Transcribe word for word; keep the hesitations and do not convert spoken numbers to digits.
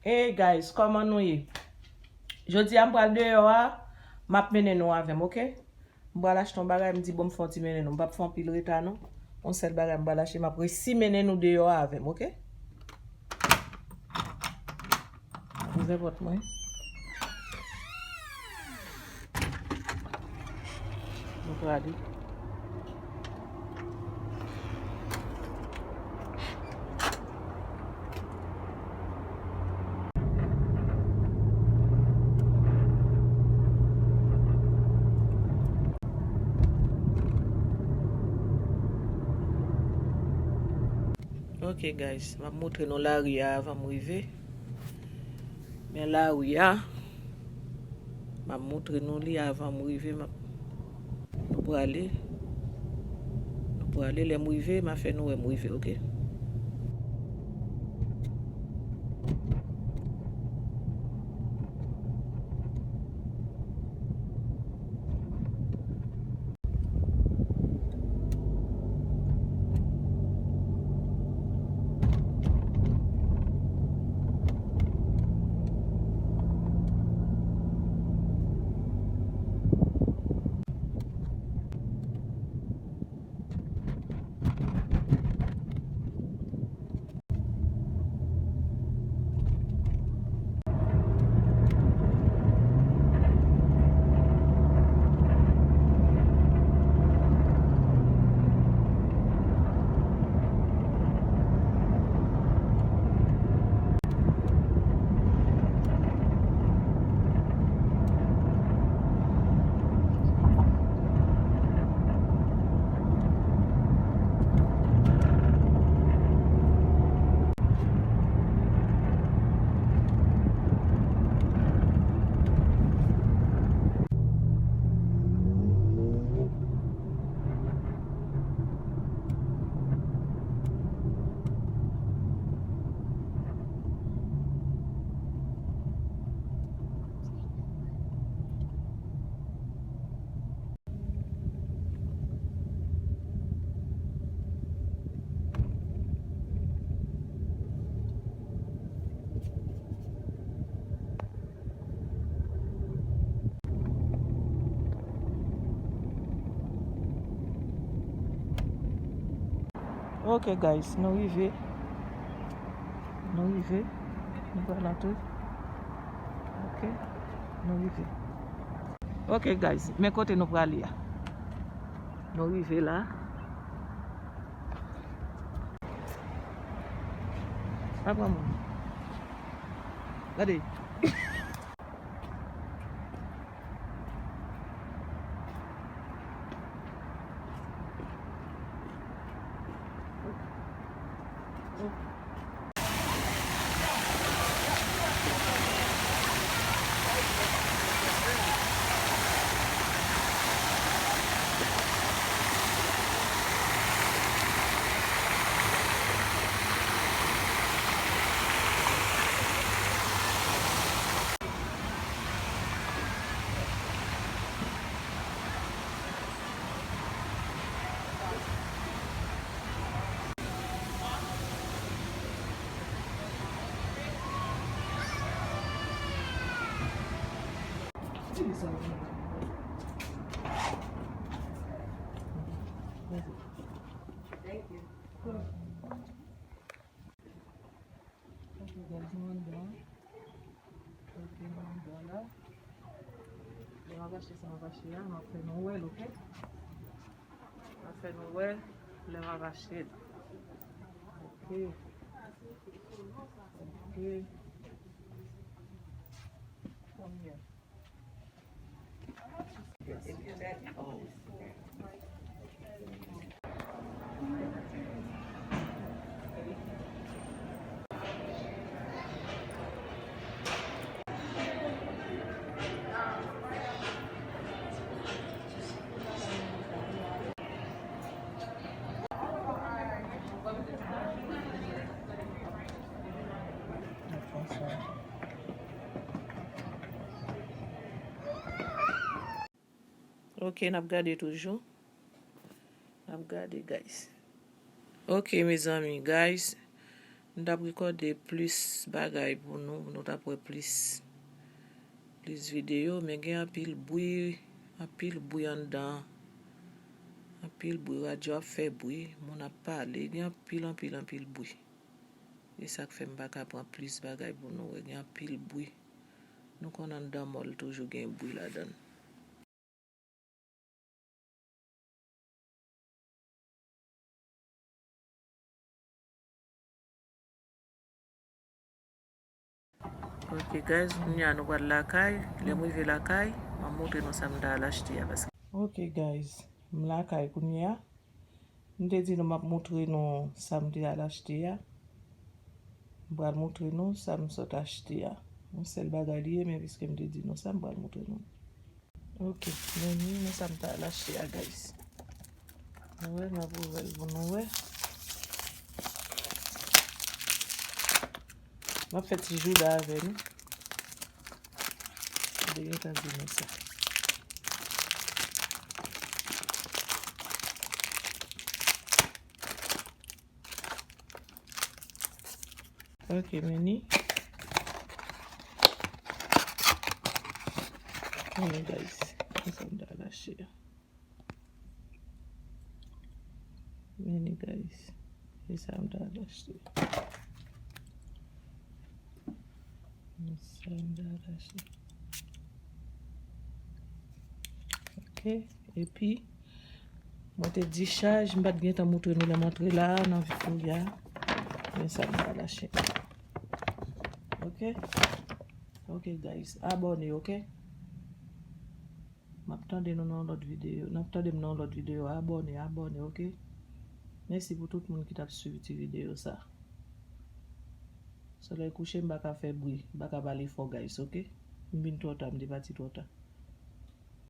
Hey guys, kòman nou ye? Jodi a m pral deyò a, m ap mennen nou avè m, oke? M pral achte yon bagay, m di bon m fè yon ti mennen nou. M p ap fè anpil reta non. Yon sèl bagay m pral achte, m ap resi mennen nou deyò a avè m, oke? Ouvè pòt mwen. Nou prale. Ok guys, m ap montre nou lari a avan m rive. Men lari a, m ap montre nou li avan m rive. M ap, nou prale, nou prale, lè m rive, m a fè nou wè m rive, oke? Ok guys, nou rive. Nou rive. Nou pral antre. Ok, nou rive. Ok guys, men kote nou prale a. Nou rive la. Pa pran moun. Gade. Thank you. Ok, guys, nou anndan. Ok, nou anndan la. Lè m ap achte sa m ap achte a, m ap fè nou wè l, ok? M ap fè nou wè lè m ap achte l. Ok. Ok. Konbyen? Ok, n ap gade toujou. N ap gade, guys. Ok, mezanmi, guys. M t ap rekòde plis bagay pou nou, pou nou t ap wè plis, plis videyo, men gen anpil bwi, anpil bwi anndan. Anpil bwi, radyo ap fè bwi, moun ap pale, gen anpil, anpil, anpil bwi. E sa k fè m pa ka pran plis bagay pou nou wè, gen anpil bwi. Nou konn anndan mòl toujou gen bwi ladan l. Ok guys, kounye a nou pral lakay. Lè m rive lakay, m ap montre nou sa m t al achte a paske. Ok guys, m lakay kounye a. M te di nou m ap montre nou sa m te al achte a. M pral montre nou sa m sot achte a. Yon sèl bagay li ye, men piske m te di nou sa, m pral montre nou. Ok, men ni, men sa m t al achte a, guys. Nou wè, m ap ouvè l pou nou wè. M ap fè ti jouda avè nou. M te gentan di nou sa. Ok, men ni. Men ni, guys. Men sa m t al achte a. Men ni, guys. Se sa m t al achte. Men sa m t al achte. Ok. Epi, mwen te dichaj, m pa t gentan montre nou lè m antre la a, nan Victoria. Men sa m t al achte. Ok? Ok, guys. Abòne, ok? M ap tande nou nan yon lòt videyo. N ap tande m nan yon lòt videyo. Abòne, abòne, ok? Mèsi pou tout moun ki t ap swiv ti videyo sa. Solèy kouche, m pa ka fè bri, m pa ka pale fò, guys, ok? M vin twò ta, m te pati twò ta.